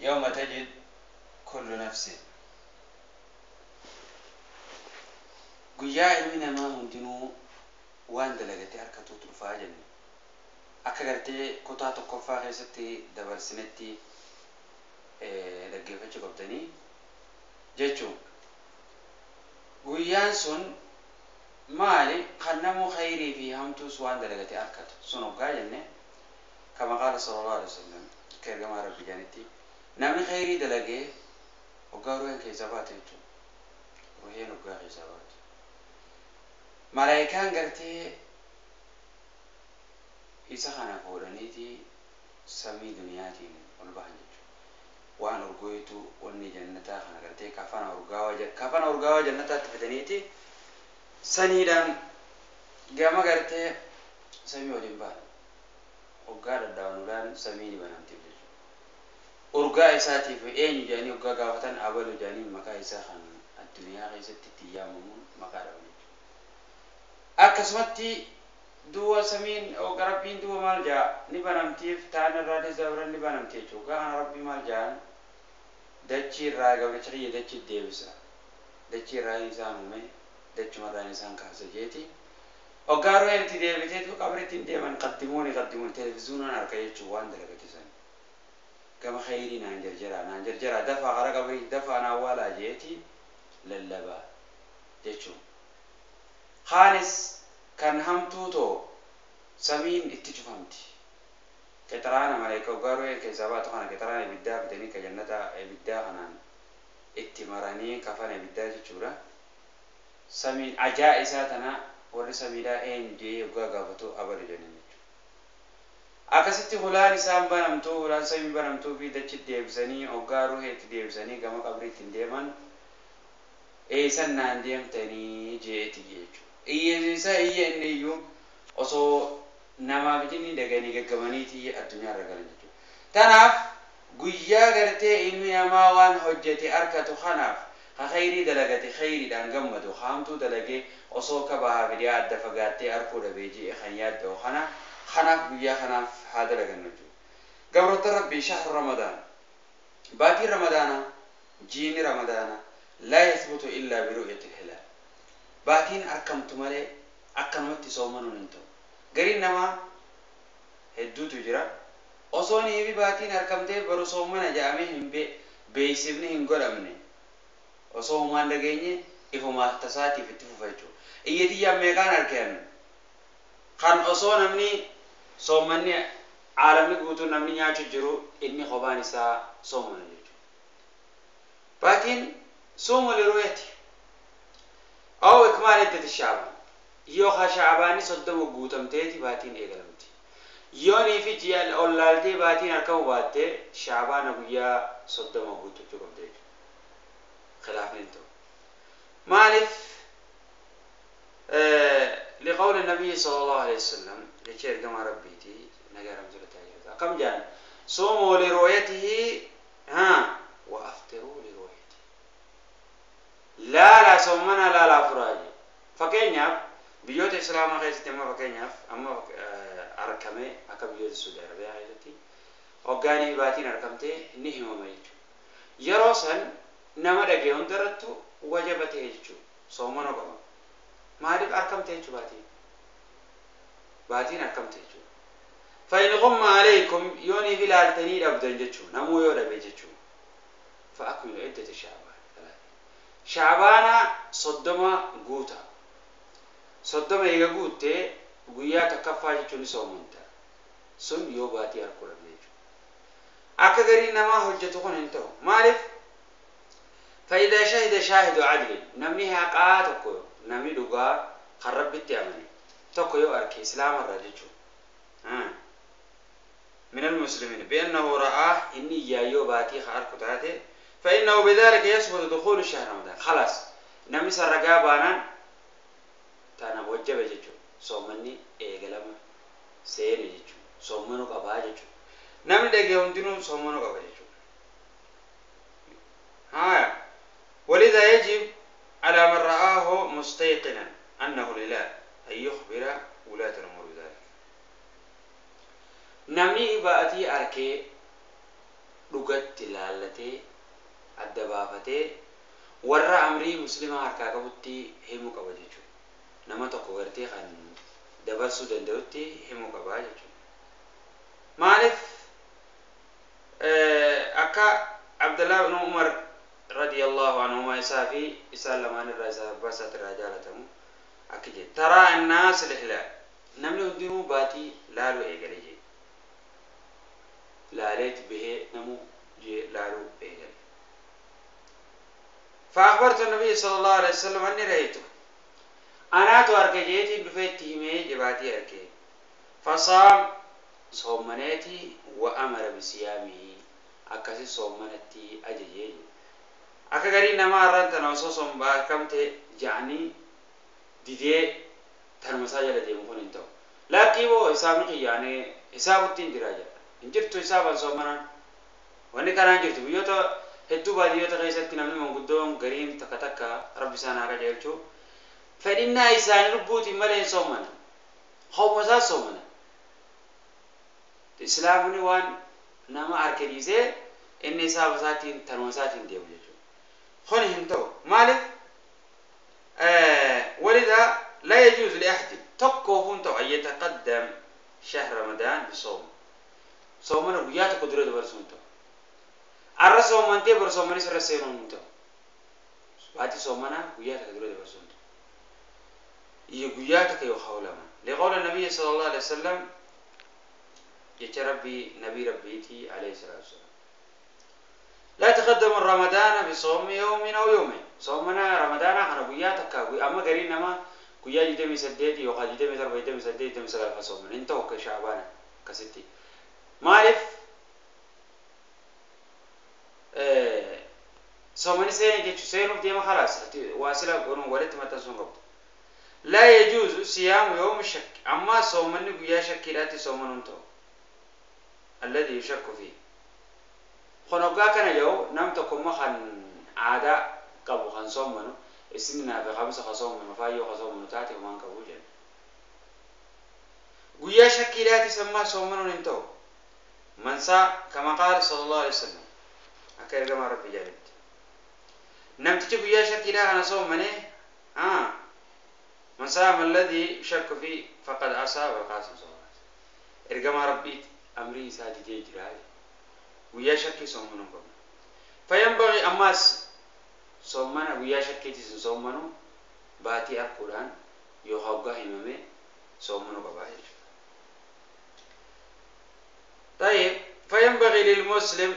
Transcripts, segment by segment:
Yawma tajid kullu nafsin, guyyaa ilmi namaa hundinuu waan dalagate harkatuutu dhufaa jenne. Akka gartee kutaa tokkoffaa keessatti dabarsinetti dhaggeeffachuu qabdanii jechuun, guyyaan sun maali? Kan namuu khayrii fi hamtuus waan dalagate harkatu sun hoggaa jenne, kama qaala sallallahu alaihi wasallam, akka ergamaa Rabbi jedhanitti, namni khayrii dalagee hoggaa ruheen keessaa baate jechuudha. Ruheen hoggaa keessaa baate, malaayikaan gartee isa kana fuudhaniiti samii duniyaatiin ol bahan jechuudha. Waan urgooytu wanni jannataa kana gartee kafana urgaawaa jannataatti fidaniiti saniidhaan gama gartee samii waliin bahan. Hoggaa dhadhaawanuudhaan samii ni banamtiif jechuudha. Urgaa isaatiif eenyu jedhanii hoggaa gaafatan, abalu jedhanii maqaa isaa kan addunyaa keessatti ittiin yaamamuun maqaa dhaban jechuudha. Akkasumatti duwwa samiin hoggaa Rabbiin duwwa maal jaa ni banamtiif, ta'an irraa dabran ni banamti jechuudha. Hoggaa kana Rabbii maal jaan? Dachii irraa gabricha kiyya dachii deebisa. Dachii irraa isaan uume, dachuma irraa isaan kaasa jeeti. Hoggaa ruheen itti deebiteetu qabritti hin deeman, qaddimuuni qaddimuuni televiziyoonaan harka jechuun waan dalagate san. Gama khayrii naan jarjaraa, naan jarjaraa, dafaa gara qabrii, dafaa naan awwaalaa jeeti lallabaa jechuun. Kaanis kan hamtuu too samiin itti cufamti. Qixiraana maleeka hoggaa ruheen keessaa baatu kana qixiraana ibiddaa fidanii ka jannata ibiddaa kanaan itti maranii kafana ibiddaa jechuudha. Samiin ajaa isaa tana warri samiidhaa eenyu jee hoggaa gaafatu, abalu jedhanii jechuudha. Akkasitti hulaan isaan banamtuu, hulaan samii banamtuu fi dachi deebisanii hoggaa ruhee itti deebisanii gama qabriitti hin deeman, eessan naan deemtanii jeeti jechuudha. Iyya iyya inni iyyuu osoo namaaf jinni dhaganii gaggamaniiti addunyaa irra galan jechuudha. Tanaaf guyyaa gartee ilmi namaa waan hojjete harkatu kanaaf, ka khayrii dalagate khayriidhaan gammadu, haamtuu dalagee osoo akka bahaa fi dhiyaa adda fagaattee arkuu dhabee ji'e kan yaadda'u kana, kanaaf guyyaa kanaaf haa dalagannu jechuudha. Gabroota Rabbii, shahru Ramadaan, baatiin Ramadaanaa, jiini Ramadaanaa, laa yathbutu illaa biru'yati hilaal. Baatiin arkamtu malee akkanumatti soomanuun hin ta'u. Gariin namaa hedduutu jira. Osoo niifi baatiin arkamtee baru soomana jedhamee hin beeksifni hin godhamne, osoo humaan dhageenye ifuma tasaatiif itti fufa jechuudha. Iyyatiyyaan meeqaan argan kan osoo namni soommanni caalamni guutuun namni nyaachuu jiru, inni kophaan isaa soomana jechuudha. Baatiin suumu liru'yati aw ikmaal iddati Shacbaan, yookaan Shacbaanni 30 guutamteeti baatiin eegalamti. Yoonii fi ji'a ollaaltee baatiin argamu baattee Shacbaana guyyaa 30 guuttachuu qabda jechuudha. Khilaafni hin ta'u. Maaliif? لقول النبي صلى الله عليه وسلم، jecha ergamaa Rabbiiti nagaa ramzulata jirata. Akkam jedhan? صوموا لرؤيته ها وأفطروا لرؤيته. Laalaa soomana, laalaa furaaje. Fakkeenyaaf biyyoota Islaamaa keessatti amma fakkeenyaaf amma argamee akka biyyoota Saudi Arabiyaa keessatti hoggaanii baatiin argamtee ni himama jechuudha. Yeroo san nama dhagee hundarrattu wajaba ta'e jechuudha. Soomana qaba. Maaliif? Argamte jechuudha baatiin. Baatiin argamte jechuudha. فإن غم عليكم, yooniif ilaaltanii dhabdan jechuudha. Namuu yoo dhabe jechuudha. فأكملوا عدة شعبان. Shacbaana 30 guuta. 30 eega guuttee guyyaa takkaffaa jechuun ni soomanta. Sun yoo baatii harkuu dhabde jechuudha. Akka gariin namaa hojjetu kun hin ta'u. Maaliif? فإذا شهد شاهد عدل, namni haqaa tokko, namni dhugaa kan Rabbitti amane tokko yoo arke Islaamarraa jechuudha. من المسلمين بأنه رآه, إني يايو باتي خاركو تاتي، فإنه بذلك يثبت دخول الشهر رمضان. خلاص، namni sarragaa baanaan tana wajjaba jechuudha. Soommanni eegalama seene jechuudha. Soommanuu qabaa jechuudha. Namni dhagee hundinuu soommanuu qaba jechuudha. Haya. ولذا يجب على من رآه مستيقنا أنه الهلال أن يخبر ولاة الأمور بذلك. Namni baatii arkee Dhugatti laallatee adda baafatee warra amrii muslimaa harkaa qabutti himuu qaba jechuudha. Nama tokko gartee kan dabarsuu danda'utti himuu qaba jechuudha. Maaliif akka Abdullah ibn Umar radiyallahu anhuma isaa fi isaan lamaan irraa isaa abbaa isaati irraa jaalatamu akka jedhe taraa annaas al-hilaal namni hundinuu baatii laaluu eegale jedhe laaleet bahee namuu jee laaluu eegale. فأخبرت النبي صلى الله عليه وسلم أني رأيته أنا تو أركجيتي دفيت همي جباتي أركي فصام صومنيتي وأمر بصيامه أكاسي صومنتي أججيجي أكا غري نما أرانت نوصو صوم باكمت جعني ديدي ترمسا جل ديمو كون انتو لكن بو حساب يعني حساب التين دراجة انجرتو حسابا صومنا واني كان انجرتو بيوتو hedduu baadiyyoota keessatti namni manguddoon gariin takka takka rabbi isaan haa qajeelchu fedhinnaa isaanii lubbuutiin malee hin soomana hawwa isaa soomana islaamni waan nama harka dhiisee inni hisaaba isaatiin tanuma isaatiin deemu jechuudha kun hin ta'u maaliif ولذا لا يجوز لأحد tokkoof hin ta'u أن يتقدم شهر رمضان بصوم soomana guyyaa tokko dura dabarsuu hin ta'u arra soomantee bor soomanii sirra seenuun hin ta'u baatii soomanaa guyyaa takka dura dabarsuu hin ta'u guyyaa takka yookaan lama liqawla nabiyyi sallallahu alaihi wasallam jecha rabbii nabii rabbiitii alayhi salaatu wasalam لا تقدم رمضان بصوم يوم أو يومين صومنا رمضان أنا guyyaa takka amma gariin nama guyyaa 28 yookaan 27 28 29 sooman hin ta'u akka shaabaana akkasitti maaliif soomani seenee jechuun seenuuf deema khalaas waa sila gonuun walitti maxxansuun qabdu. لا يجوز صيام يوم الشك أما صومني guyyaa shakkiidhaatti soomanuun ta'u الذي يشك فيه kun hoggaa kana yoo nam tokkommoo kan aadaa qabu kan soomanu isin naafe kamsa ka soomanu faayyoo ka soomanu taate waan qabu jenna. Guyyaa shakkiidhaatti ammaa soomanuun hin ta'u mansaa kama qaala sallallahu alaihi wasallam akka ergamaa rabbi jedhetti namtichi guyyaa shakkiidhaa kana soomane man saama alladhi shakka fi faqad asaaba alqaasim sallallahu alaihi wasallam ergamaa rabbiitti amrii isaa didee jira guyyaa shakkii soomanuu qabna fayanbagii ammaas soomana guyyaa shakkiitis hin soomanu baatii arkuudhaan yoo hoggaa himame soomanuu qabaa jechuudha. طيب فينبغي للمسلم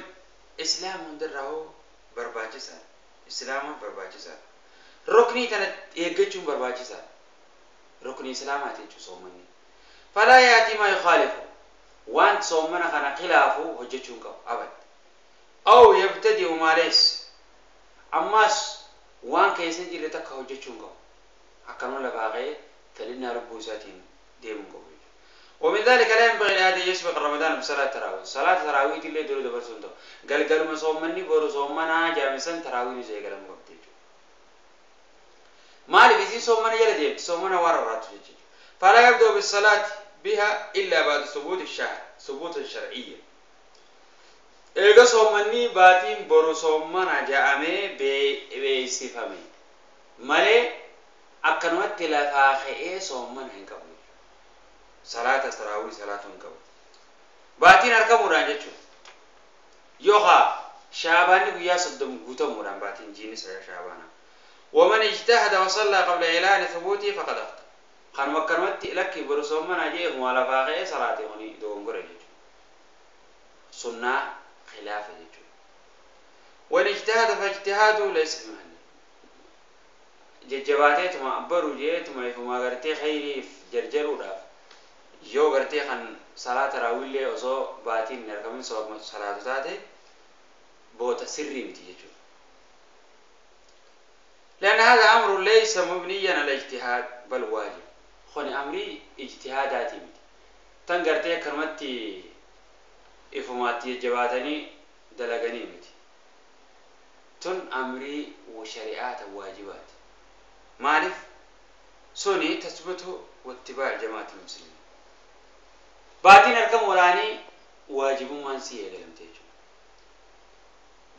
إسلام hundarraa barbaachisaadha. Islaama barbaachisaadha. Ruknii tana eeggachuun barbaachisaadha. Ruknii islaamaati jechuun soomanni. Falaa yaatii maa yukhaalifu waan soomana kana khilaafu hojjechuun qabu abad. Aw yabtadi'u maa laysa ammaas waan keessa hin jirre takka hojjechuun qabu. Akkanuma lafaa ka'ee fedhinnaa lubbuu isaatiin deemuun qabu. ومن ذلك لا ينبغي لأحد أن يسبق رمضان بصلاة التراويح. صلاة التراويح اللي دور دبرسون تو قال قالوا ما صومني برو صومنا جامسن تراويح زي قالوا مقبتي مالي بيزي صومنا يلا ديب صومنا ورا رات فلا يبدأ بالصلاة بها إلا بعد ثبوت الشهر ثبوت الشرعية. إيجا صومني باتين برو صومنا جامي بيسفمي مالي أكنوت تلافاخي صومنا هنكبر صلاة تراويح صلاة قبل باتين أركب موران جتشو يوها شعبان ويا صدم قوتا موران باتين جيني سيا شعبانا ومن اجتهد وصلى قبل إعلان ثبوته فقد أخطأ خان مكرمت لك برسوم من أجيه ولا فاقه صلاة هني دوم قريج سنة خلافة جتشو وإن اجتهد فاجتهاده ليس بمعنى ججباتي تما أبرو جي تما يفما غرتي خيري جرجرو داف yoo gartee kan salaata raawwillee osoo baatiin hin argamin salaatu taate boota sirrii miti jechuudha. لأن هذا أمر ليس مبنيا على اجتهاد بل واجب. خوني أمري اجتهاداتي مiti. Tan gartee akkanumatti ifumaatti jajjabaatanii dalaganii miti. Tun amrii shari'aata waajibaati. Maaliif suni tasbutu wattibaa jamaati muslimin. Baatiin harka muraanii waajibummaan si eegalamte jechuudha.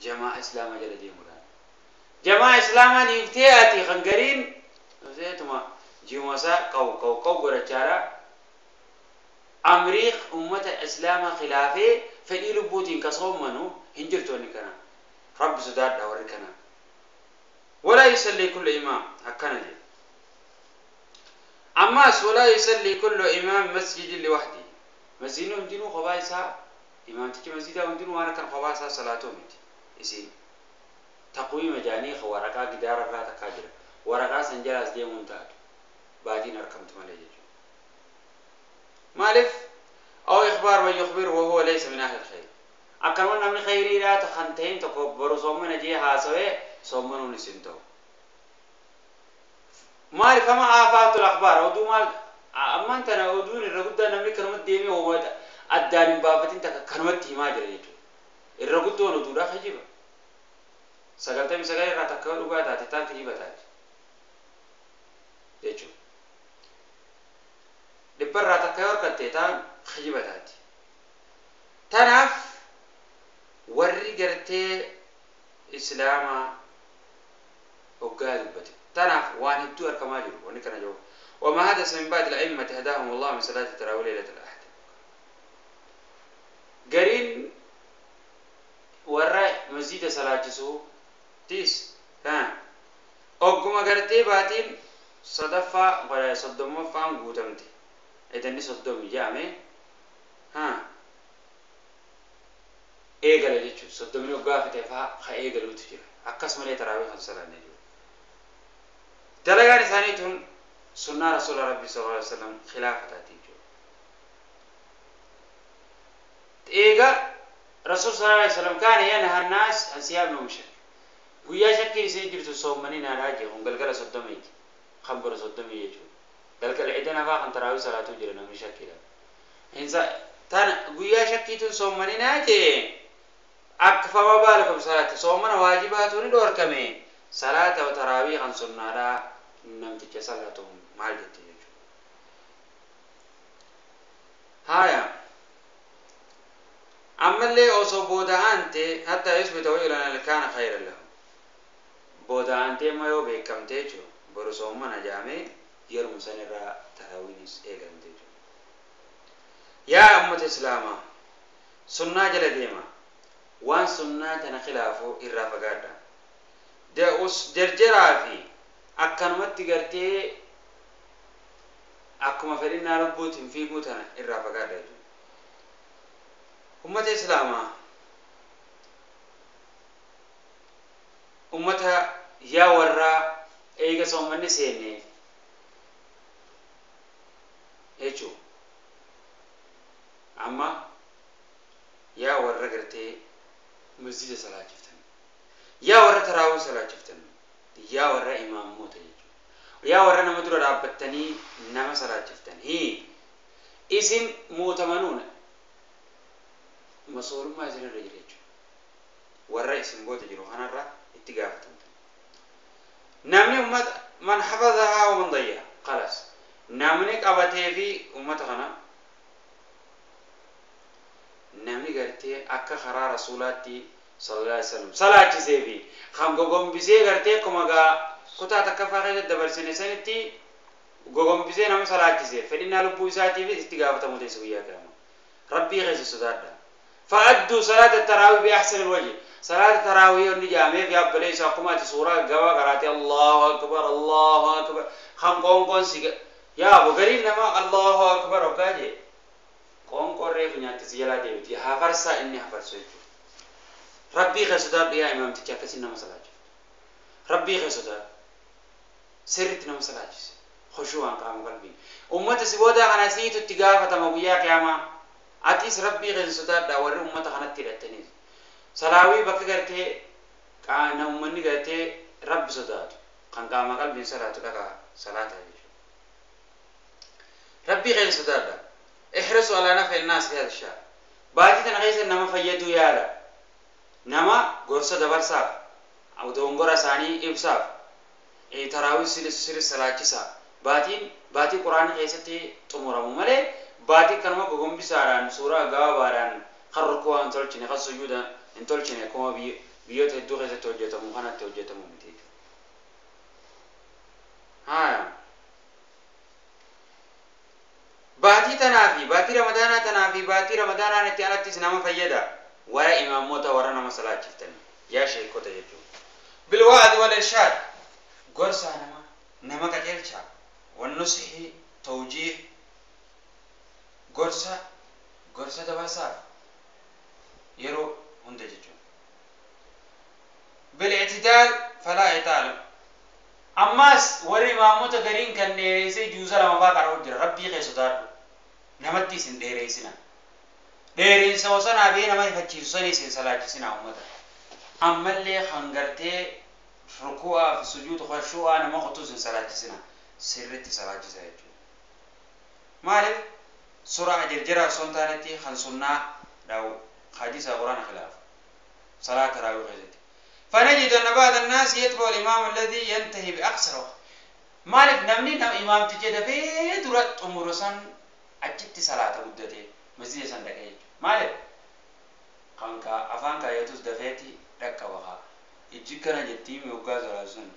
Jamaa islaamaa jala deemuudhaan. Jamaa islaamaa dhiiftee ati kan gariin seetuma ji'uma isaa qabu qabu qabu godhachaadha. Amrii ummata islaamaa khilaafee fedhii lubbuutiin ka soommanu hin jirtu wanni kana. Rabbi sodaadha warri kana. Walaa yusallii kullu imaam akkana jedhe. Ammas walaa yusallii kullu imaam masjidin liwahdi. Masjidni hundinuu kophaa isaa imaamtichi masjidaa hundinuu waan akkan kophaa isaa salaatuu miti. Isin taqwiima jaanii waraqaa gidaara irraa takkaa jira. Waraqaa san jalaas deemuun taatu. Baatiin argamtu malee jechuudha. Maaliif? Aw ikhbaar man yukhbiru wa huwa laysa min ahli alkhayr. Akkanuma namni khayriidhaa kan ta'in tokko boru soommana jee haasawee soommanuun isin ta'u. Maaliif hama aafaatul akhbaar oduu maal ammaan tana oduun irra guddaa namni kanumatti deemee hoomata addaan hin baafatin takka kanumatti himaa jira jechuudha. Irra guddoon oduudhaa kijiba. 99 irraa takka dhugaa taate taan kijiba taate jechuudha. 100 irraa takka yoo harkatte taan kijiba taate. Tanaaf warri gartee islaamaa hoggaa dubbate. Tanaaf waan hedduu argamaa jiru wanni kana jiru. وما حدث من بعد الأئمة هداهم الله من صلاة التراويح ليلة الأحد. قرين warra masjida salaachisuu tis ogguma gartee baatiin sadaffaa 30ffaan guutamte edanni 30 jedhame eegala jechuudha. 30 hoggaa fite faa ka eegaluutu jira. Akkasumallee taraawii kan salaannee jiru. Dalagaan isaanii tun sunnaa rasuula rabbii sallallahu alaihi wasallam khilaafa taati jechuudha. Eega Rasuul sallallahu alaihi wasallam kaana yanha annaas an siyaami yawmi shakk. Guyyaa shakkiin isin jirtu soommanii naadhaa jee kun galgala 30ti. Kan bara 30 jechuudha. Galgala edana faa kan taraawii salaatuu jira namni shakkiidha. Insa tana guyyaa shakkiituun soommanii naa jee akka fama baalakum salaata soomana waajibaatu ni dhoorkame salaata taraawii kan sunnaadhaa namticha salaatu maal jette jechuudha. Haaya. Ammallee osoo booda aante hatta yusbita wayulan kaana khayran lahu. Booda aantee immoo yoo beekamte jechuudha. Boru soomana jaamee yeruma san irraa taraawiinis eegalamte jechuudha. Yaa ummata islaamaa sunnaa jala deema. Waan sunnaa tana khilaafuu irraa fagaadha. Jarjaraa fi akkanumatti gartee akkuma fedhinnaa lubbuutiin fiiguu tana irraa fagaadha jechuudha. Ummata islaamaa ummata yaa warraa eega soommanni seenne jechuudha. Amma yaa warra gartee masjida salaachiftan, yaa warra taraawii salaachiftan, yaa warra imaamoota jechuudha. Yaa warra nama dura dhaabbattanii nama salaachiftan. Isin mootamanuun masoorummaa isinirra jira jechuudha. Warra isin booda jiru kanarra itti gaafatamtan. Namni ummata man hafazahaa wa man dayyaa khalas. Namni qabatee fi ummata kana namni gartee akka karaa rasuulaatti sallallahu alaihi wasallam salaachisee fi kan gogombisee gartee akkuma gaa kutaa takkaffaa keessatti dabarsine sanitti gogombisee nama salaachisee fedhinnaa lubbuu isaatiif itti gaafatamu teessa guyyaa qiyaamaa. Rabbii keessa sodaadha. فأدوا صلاة التراويح بأحسن الوجه. صلاة التراويح اللي جامع في أبليس أقوم سورة جوا قرأت الله أكبر الله أكبر خم قوم قوم سيج يا أبو غريب نما الله أكبر وكاجي قوم قرر في نيات سيلا ديبتي هفرسا إني هفرسا ربي خسدا يا إمام تجاكسين نما صلاة ربي خسدا سرت نما صلاة خشوعا قام قلبي أمة سبودا أنا سيت التجافة مبيا قياما Atis rabbii keessa sodaadhaa warri ummata kanatti hidhattaniif. Salaawii bakka gartee uummanni gartee rabbi sodaatu kan qaama qalbiin salaatu dhagaa salaataa jechuudha. Rabbii keessa sodaadhaa. Ihrisu alaa naf'i naas fi hadha shahr. Baatii tana keessa nama fayyaduu yaala. Nama gorsa dabarsaaf, dogongora isaanii ibsaaf, taraawii sirri salaachisaa. Baatiin baatii quraanii keessatti xumuramu malee baatii kanuma gogombisaadhaan suuraa gabaabaadhaan kan rukkoo hin tolchine kan sujuuda hin tolchine akkuma Biyyoota hedduu keessatti hojjetamu kanatti hojjetamu miti jechuudha. Haaya. Baatii tanaa fi baatii ramadaanaa tanaa fi baatii ramadaanaan itti alattis nama fayyada. Warra imaamota warra nama salaachiftani. Yaa sheekota jechuudha. Bilwaa'adi wal irshaad. Gorsaa nama nama qajeelchaa. Wannusxi tawjiih gorsa gorsa dabarsaaf yeroo hunda jechuudha. Bil'ictidaal falaa ixaala. Ammaas warri imaamota gariin kan dheereessee juuza lama faa qara'u jira. Rabbii kee sodaadhu. Namatti isin dheereessina. Dheereensa wasanaa bee nama ifachiisu sanii isin salaachisina uummata. Ammallee kan gartee ruku'aa fi sujuuda khushuu'aa nama qotuu isin salaachisina. Sirriitti salaachisa jechuudha. Maaliif? Suuraa jarjaraa osoo hin taanetti kan sunnaa dhawu hadiisa quraana khilaaf. Salaata taraawii keessatti. فنجد أن بعض الناس يتبع الإمام الذي ينتهي بأقصر وقت. مالك نمني نم إمام تجد في درة أمور سن أجت صلاة قدته مسجد سن دقيق. مالك خانكا أفانكا يتوس دفيتي دكا وخا إجيكنا جتيم يوغا صلاة سن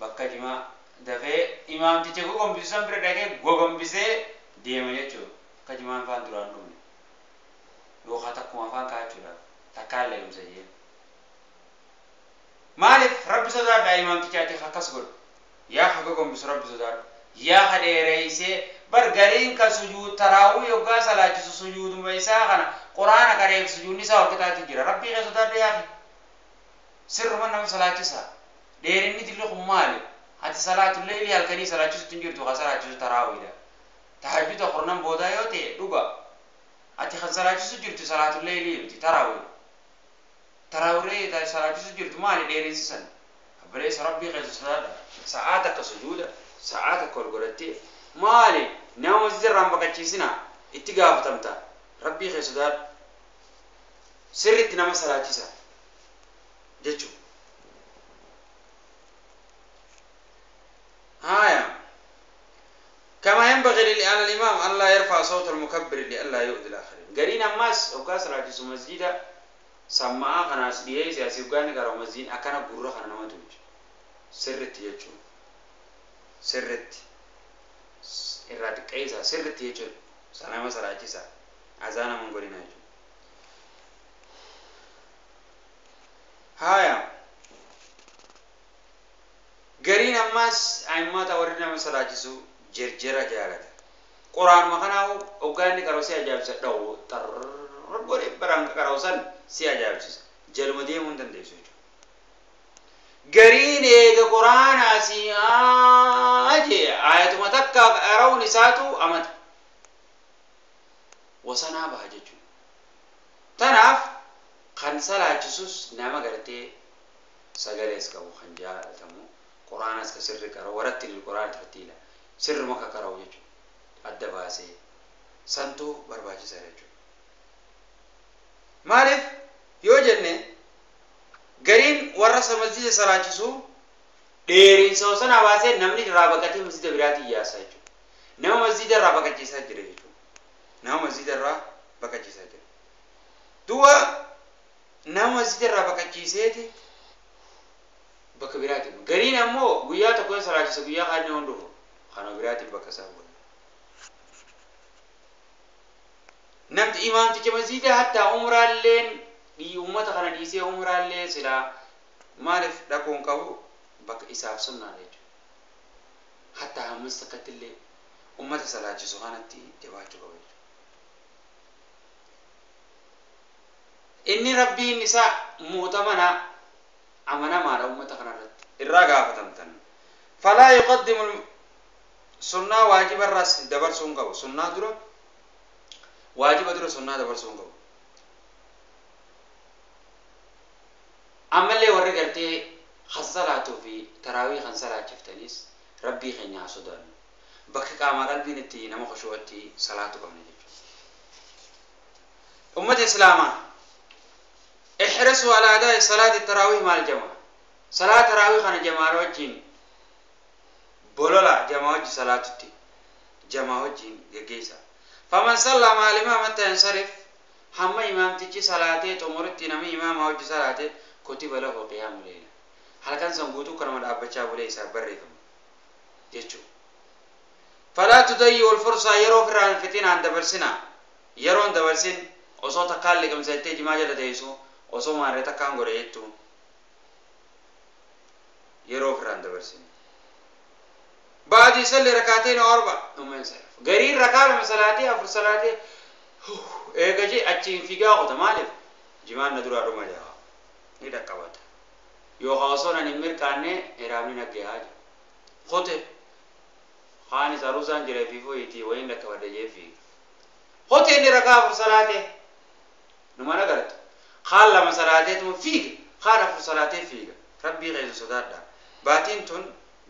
بكا جما دفي إمام تجد قوم بسن بر دقيق قوم بسه ديما يجو كجما فان دران دوني يوخا تكما فان كاچولا تكالة يمسجين. Maaliif rabbi sodaadha imaamtichaati akkas godhu yaa haga gombisu rabbi sodaadhu yaa ha dheereessee bar gariin kan sujuud taraawuu yoggaa salaachisu sujuuduma isaa kana quraana qareef sujuudni isaa walqixaatti jira rabbii kee sodaadha yaa sirruma nama salaachisa dheerinni dilli kun maali ati salaatu leelii halkanii salaachisutti hin jirtu ka salaachisu taraawiidha tahajjuda kurnan boodaa yoo ta'e dhuga ati kan salaachisu jirtu salaatu leelii miti taraawii تراوري salaachisu jirtu maali dheeressisan abboleessa rabbii keessa sodaadha sa'aa takka sujuuda sa'aa takka ol godhattee maali nama masjida irraan baqachiisina itti gaafatamta rabbii keessa sodaadha sirriitti nama salaachisa jechuudha. Haaya. كما ينبغي على الإمام ألا يرفع صوت المكبر لئلا يؤذي الآخرين. قرين أماس وقا salaachisu masjida sammaa kanaas dhiyeesse asii ugaanni gara masjiin akkana gurra kana nama tuuju sirritti jechuudha sirritti irraa xiqqeessa sirritti jechuudha sanama salaachisa azaana man godhina jechuudha. Haaya gariin ammaas a'immata warri nama salaachisu jirjira jaalata quraanuma kanaahu hoggaanni qaroo si ajaa'ibsa dha'u xarrrr godhee baraan qaroo san si ajaa'ibsiisa jaluma deemuu hin dandeessu jechuudha. Gariin eega quraana asii jee ayatuma takka qara'uun isaatu amata wasanaa baha jechuudha. Tanaaf kan salaachisus nama gartee sagalees qabu kan jaalatamu quraanas ka sirri qara'u waratti quraana tartiila sirruma ka qara'u jechuudha. Adda baasee santuu barbaachisaa jechuudha. Maaliif yoo jenne gariin warra masjida salaachisu dheerinsa osoo baasee namni irraa baqatee masjida biraatti iyyaasaa jechuudha. Nama masjida irraa baqachiisaa jira jechuudha. Nama masjida irraa baqachiisaa jira. Du'a nama masjida irraa baqachiiseeti bakka biraatti. Gariin ammoo guyyaa tokko salaachisa guyyaa kaan hin dhufu. Kana biraatti bakka isaa bu'a. Namti imaamticha masjida hattaa umraalleen uummata kana dhiisee umraallee silaa maaliif dhaquun qabu bakka isaaf sunnaadha jechuudha. Hattaa hammas takkattillee uummata salaachisu kanatti jabaachuu qaba jechuudha. Inni rabbiin isaa muutamana amanamaadha uummata kanarratti irraa gaafatamtan. Falaa yuqaddimu sunnaa waajiba irraas dabarsuu hin qabu. Sunnaa dura waajiba dura sunnaa dabarsuu hin qabu. Ammallee warri gartee kan salaatuu fi taraawii kan salaachiftanis rabbii keenya haa sodaannu. Bakka qaamaa qalbiin itti nama khushuu'atti salaatu qabna jechuudha. Ummata Islaamaa ihrisuu alaa adaa'i salaati taraawii maal jamaa? Salaata taraawii kana jamaa wajjin bolola jamaa wajji salaatutti jamaa wajjin geggeessa. Faman sallaa maal imaam hatta yansarif hamma imaamtichi salaatee xumuritti namni imaama wajji salaate Kutiba lahu qiyaamu leela. Halkan san guutuu kanuma dhaabbachaa bulee isaaf barreeffama jechuudha. Falaa tudayyi'u al-fursaa yeroo ofirraa hin fixinaan dabarsinaa. Yeroo hin dabarsin osoo takkaan liqimsattee jimaa jala teessu osoo maarree takkaan godhe jettu yeroo ofirraa hin dabarsin. Ba'adu yusalli rakaateen arba gariin rakaa lama salaatee afur salaatee eega jee achiin fiigaa qota maaliif jimaan na duraa dhuma jaa ni dhaqqabata yookaan osoo nan hin mirqaanne hiraamni naggayaa jira qote kaanis aruusaan jira fi foyitii wayiin dhaqqabadha jee fiiga qote inni rakaa afur salaatee numa nagartu kaan lama salaateetuma fiiga kaan afur salaatee fiiga rabbii keessa sodaadha baatiin tun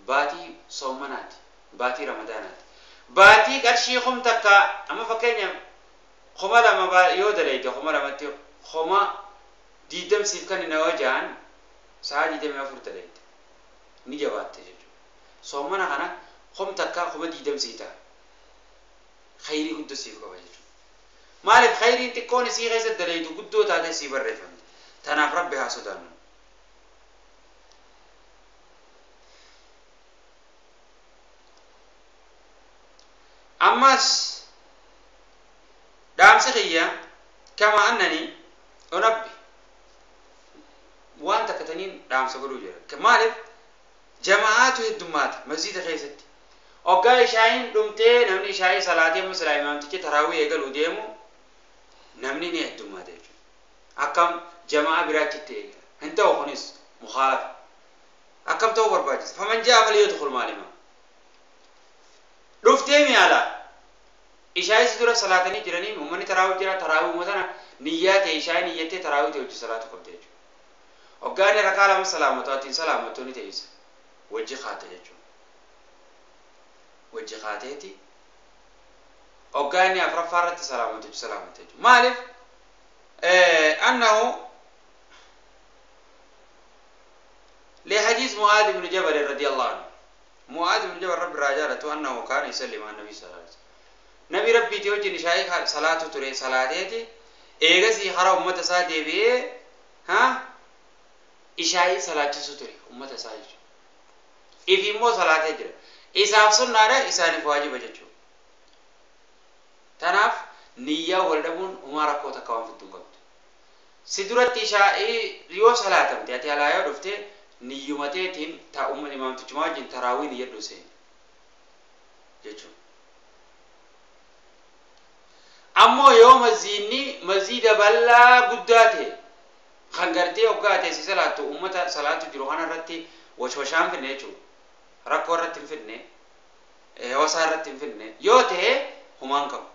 baatii soomanaati baatii ramadaanaati baatii qarshii kum takka amma fakkeenyaaf 2000 yoo dalayte 2000tti 20,000 siif kan inni wajaan sa'a 24 dalayte ni jabaatte jechuudha. Soomana kana kum takka 20,000 sii ta'a. Khayrii guddoo siif qaba jechuudha. Maaliif khayriin xiqqoon isii keessa dalaytu guddoo taate sii barreeffamte. Tanaaf rabbi haa sodaannu. Ammas dhaamsi kiyya kama annani unabbi waan takka taniin dhaamsa godhuu jira. Maaliif jamaa'aatu heddummaata masjiida keessatti. Hoggaa ishaa'iin dhumtee namni ishaa'ii salaatee amma silaa imaamtichi taraawii eegaluu deemu namni ni heddummaata jechuudha. Akkam jamaa'aa biraachitti eegala. Hin ta'u kunis mukaalafa. Akkam ta'uu barbaachisa. Faman ja'a falyadkhul maalima. Dhuftee mi'aala. Ishaa'is dura salaatanii jiranii uummanni taraawii jira taraawii uummata niyyaa ta'e ishaa'ii niyyattee taraawii ta'e hojii salaatu qabde jechuudha. Hoggaa inni rakaa lama salaamatu atiin salaamatu ni ta'isa. Wajji kaate jechuudha. Wajji kaateeti hoggaa inni afuraffaa irratti salaamatu hojii salaamatu jechuudha. Maaliif annahu لحديث معاذ بن جبل رضي الله عنه. معاذ بن جبل رب الرجالة أنه كان يسلم على النبي صلى الله عليه وسلم. نبي ربي توجه نشايخ صلاة تري صلاتي إيجاسي خرا أمة سادة بيه ها إشاي صلاة ستري أمة سادة إفي مو صلاة جرا إساف سنة را إساني فواجب جتشو تناف نية ولدبون أمارا كوتا كوان في الدنيا سدرت إشاي ريو صلاة تأتي على يدفته niyyumateetiin ta umma imaamtichumaa wajjin taraawii niyyadhu seeni jechuudha. Ammoo yoo maziinni maziida bal'aa guddaa ta'e kan gartee hoggaa ta'e si salaattu ummata salaatu jiru kana irratti washwashaan finne jechuudha. Rakkoo irratti hin finne, hawaasaa irratti hin finne yoo ta'e humaan qabu.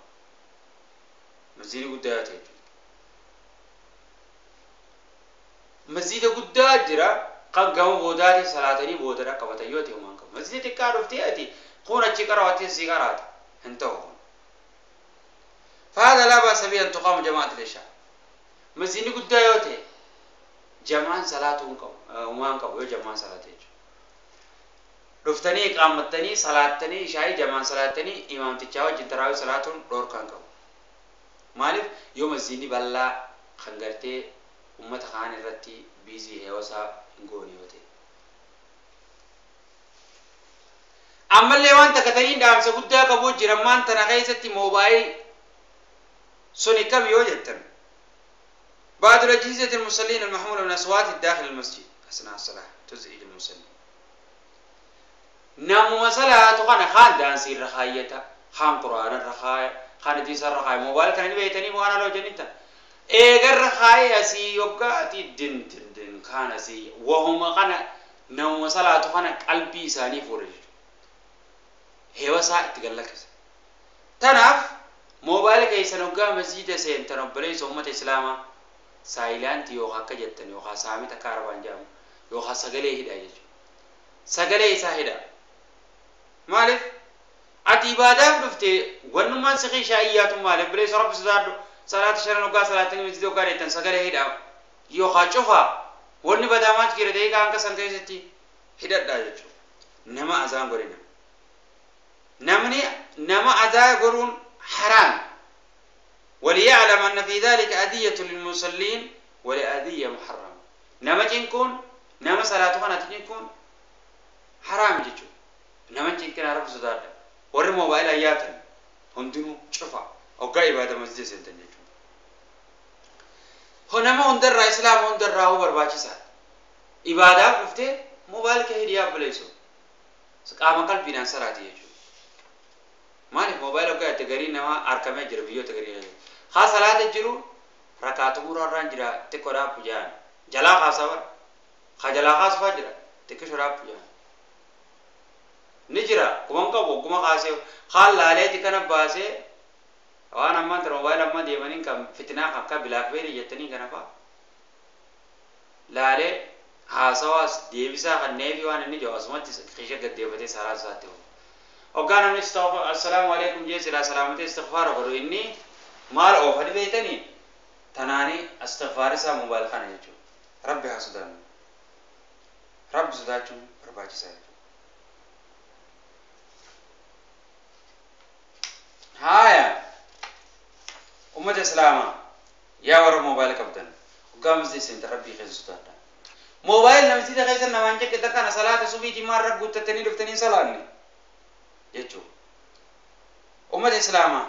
Maziinni guddaa yoo ta'e jechuudha. Maziida guddaa jira. Kan gama boodaati salaatanii booda dhaqqabatan yoo ta'e humaan qabu. Masjida xiqqaa dhuftee ati kun achi qarawaatee sii qaraata hin ta'u kun. فهذا لا بأس به أن تقام جماعة العشاء. مسجدni guddaa yoo ta'e jamaan salaatu hin qabu humaan qabu yoo jamaan salaate jechuudha. Dhuftanii qaammattanii salaattanii ishaa'ii jamaan salaattanii imaamtichaa wajjin taraawii salaatuun dhoorkaan qabu. Maaliif yoo masjidni bal'aa kan gartee ummata kaan irratti biizii heewasaa hin goone yoo ta'e. Ammallee waan takka taniin dhaamsa guddaa qabu jira maan tana keessatti moobaayil suni kam yoo jettan. بعض الأجهزة المصلين المحمولة من أصوات داخل المسجد أثناء الصلاة تزعج المصلين. نمو صلاة خان خان دانسي الرخاية خان قرآن الرخاية خان ديس الرخاية موبايل كان بيتني موانا لو جنتا إيه الرخاية سي يبقى دن دن دن خان سي وهم خان نمو صلاة خان قلبي ساني فورج هو ساعة تقلك تناف موبايل كيسن وقا مسجد سين تنبلي سومة إسلاما سايلانتي يوخا كجتن يوخا سامي تكاربان جام يوخا سغلي هدا يجو سغلي ساهدا مالف ati ibaadaaf dhufte wannumaan si qiishaa maaliif bileessa rabbi sodaadhu salaata shanan hoggaa salaatanii masjida hoggaa dheettan sagalee hidhaa yookaan cufaa wanni badaamaa jira ta'ee hanga san keessatti hidhadhaa jechuudha. Nama azaan godhina. Namni nama azaa godhuun haraam. وليعلم أن في ذلك أذية للمصلين ولأذية محرمة. Nama cinquun nama salaatu kanatti cinquun haraam jechuudha. Nama cinqinaa Rabbi sodaadha. Warri moobaayilaa yaatan hundinuu cufa hoggaa ibaada masjida seentan jechuudha. Nama hundarraa islaama hundarraa hoo barbaachisaadha. Ibaadaaf dhuftee moobaayil kee hidhiyaa buleessu. Qaama qalbiidhaan salaati jechuudha. Maaliif moobaayila hoggaa itti garii namaa harkamee jira biyyoota garii keessatti. Haa salaata jiru rakaa xumuraarraan jira xiqqoodhaaf jaan. Jalaa kaasaa bara. Haa jalaa kaasufaa jira xiqqishoodhaaf jaan. Ni jira kuman qabu ogguma kaasee haan laaleeti kana baasee waan ammaan tana moobaayila ammaa deemanii kan fitinaa akka bilaakbeerii jettanii kana fa'a. Laalee haasawaas deebisaa kan neefi waan inni jiru asumatti qisha gaddeeffatee salaa isaatti oofu. Hoggaa namni assalaamu alaikum jee silaa salaamatee istighfaara godhu inni maal oofani beektanii tanaanii istighfaar isaa moobaayil kana jechuudha. Rabbi haa sodaannu. Rabbi sodaachuun barbaachisaa jechuudha. Haaya ummata islaamaa yaa warra moobaayil qabdan hoggaa masjida seentan Rabbii keessa sodaadha. Moobaayil namticha keessa namaan jeqqitan kana salaata subiitii maal irra guuttattanii dhuftanii hin salaanne jechuudha. Ummata islaamaa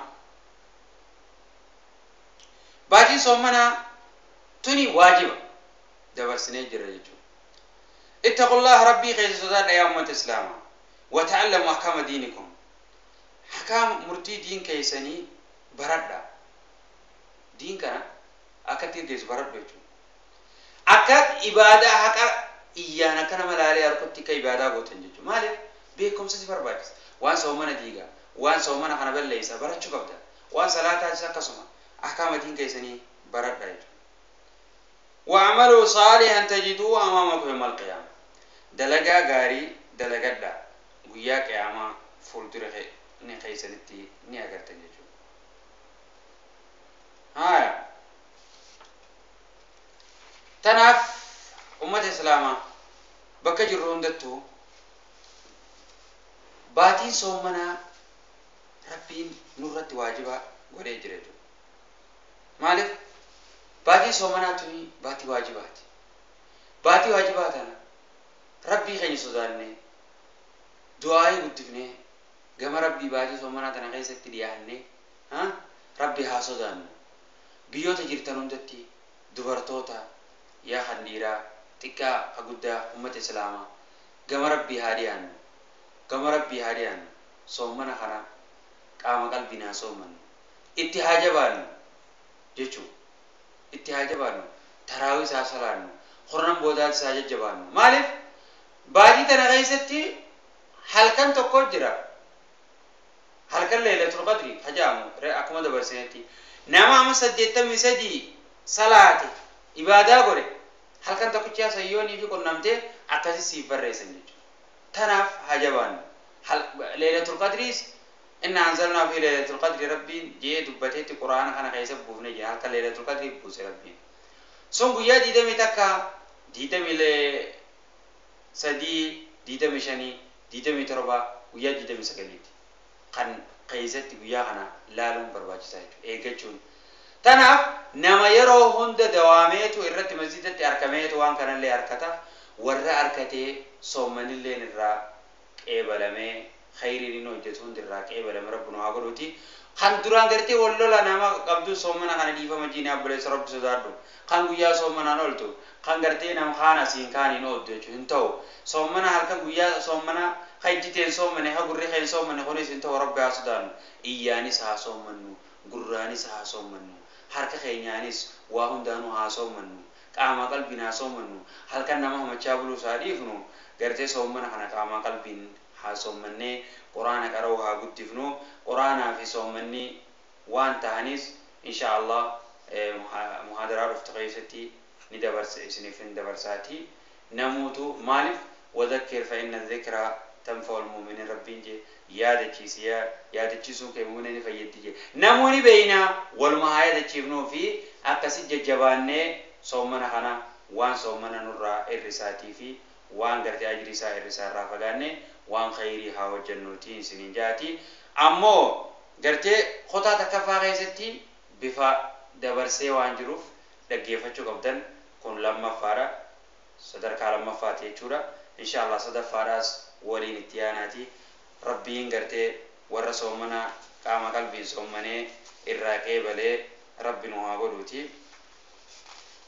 baatiin soommanaa tuni waajiba dabarsinee jira jechuudha. Ittaqullaha Rabbii keessa sodaadha yaa ummata islaamaa. Wata'allamu ahkaama diinikum. Ahkaam murtii diin keessanii baradha. Diin kana akka ittiin geessu baradhu jechuudha. Akka ibaadaa haqa iyyaan akka nama laalee harkutti akka ibaadaa gootan jechuudha. Maaliif beekumsa si barbaachisa. Waan soomana diigaa, waan soomana kana balleessa barachuu qabda. Waan salaataatis akkasuma ahkaama diin keessanii baradha jechuudha. Wa'amaluu saalihan tajiduu amaamakum yawmal qiyaama. Dalagaa gaarii dalagadha guyyaa qiyaamaa fuuldura ni keessanitti ni agartan jechuudha. Haaya. Tanaaf ummata islaamaa bakka jirru hundattuu baatiin soomanaa Rabbiin nurratti waajiba godhee jira jechuudha. Maaliif baatiin soomanaa tuni baatii waajibaati. Baatii waajibaa tana Rabbii keenya sodaannee du'aayii guddifnee gama Rabbii baatii soomanaa tana keessatti dhiyaannee Rabbi haa sodaannu. Biyyoota jirtan hundatti dubartoota yaa kan dhiiraa xiqqaa ka guddaa ummata islaamaa gama Rabbii haa dhiyaannu. Gama Rabbii haa dhiyaannu. Soomana kana qaama qalbiin haa soomannu. Itti haa jabaannu jechuudha. Itti haa jabaannu. Taraawii haa salaannu. Hornan boodaatis haa jajjabaannu. Maaliif baatii tana keessatti halkan tokko jira. Halkan Laylatul Qadri hajaamu akkuma dabarsinetti nama amma 83 salaate ibaadaa godhe halkan tokkicha sayyoonii fi qunnamtee akkasii siif barreessan jechuudha. Tanaaf haa jabaannu. Laylatul Qadriis inna anzalnaa fi Laylatul Qadri Rabbiin jee dubbateetti Quraana kana keessa buufne jee halkan Laylatul Qadri buuse Rabbiin. Sun guyyaa 21, 23, 25, 27 guyyaa 29 kan keessatti guyyaa kana laaluun barbaachisaa jechuudha. Eeggachuun. Tanaaf nama yeroo hunda dawaameetu irratti masjidatti argameetu waan kanallee harkata warra harkatee soomanilleen irraa qeebalamee khayriin inni hojjetu hundi irraa qeebalame Rabbi nu haa godhuuti. Kan duraan gartee wal lola nama qabdu soomana kana dhiifama jiini abboleessa Rabbi sodaadhu. Kan guyyaa soomanaan ooltu kan gartee nama kaan asiin kaaniin ooltu jechuudha hin ta'u. Soomana halkan guyyaa soomana ka ijjiteen soomane ka gurri keen soomane kunis hin ta'u Rabbi haa sodaannu. Iyyaanis haa soomannu gurraanis haa soomannu harka keenyaanis waa hundaanuu haa soomannu qaama qalbiin haa soomannu halkan nama hamachaa buluus haa dhiifnu gartee soomana kana qaama qalbiin haa soomannee quraana qara'uu haa guddifnu. Quraanaa fi soomanni waan ta'anis insha Allah muhaadaraa dhuftu keessatti ni dabarsa isiniif hin dabarsaati. Namuutu maaliif wadakkir fa inna dhikra tanfa'ul mu'minin Rabbiin jee yaadachiisi yaadachiisuun kee mu'mina ni fayyaddi jee namoonni beeynaa waluma haa yaadachiifnuu fi akkasi jajjabaannee soomana kana waan soomana nurraa hir'isaatii fi waan gartee ajrii isaa hir'isaa irraa fagaannee waan khayrii haa hojjennuuti isiniin jaati. Ammoo gartee kutaa takkaffaa keessatti bifa dabarsee waan jiruuf dhaggeeffachuu qabdan kun lammaffaadha. Sadarkaa lammaffaati jechuudha. Insha Allah sadaffaadhaas waliin itti yaanaati. Rabbiin gartee warra soomana qaama qalbiin soommanee irraa qeebalee Rabbi nu haa godhuuti.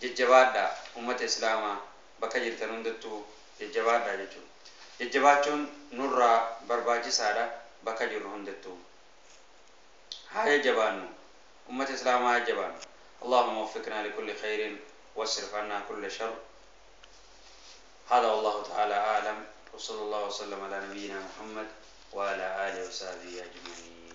Jajjabaadhaa ummata Islaamaa, bakka jirtan hundattuu jajjabaadhaa jechuudha. Jajjabaachuun nurraa barbaachisaadha bakka jirru hundattuu. Haa jajjabaannu, ummata Islaamaa haa jajjabaannu. Allahumma waffiqnaa likulli khayrin wasrif annaa kulla shar. هذا والله تعالى أعلم، وصلى الله وسلم على نبينا محمد وعلى آله وصحبه أجمعين.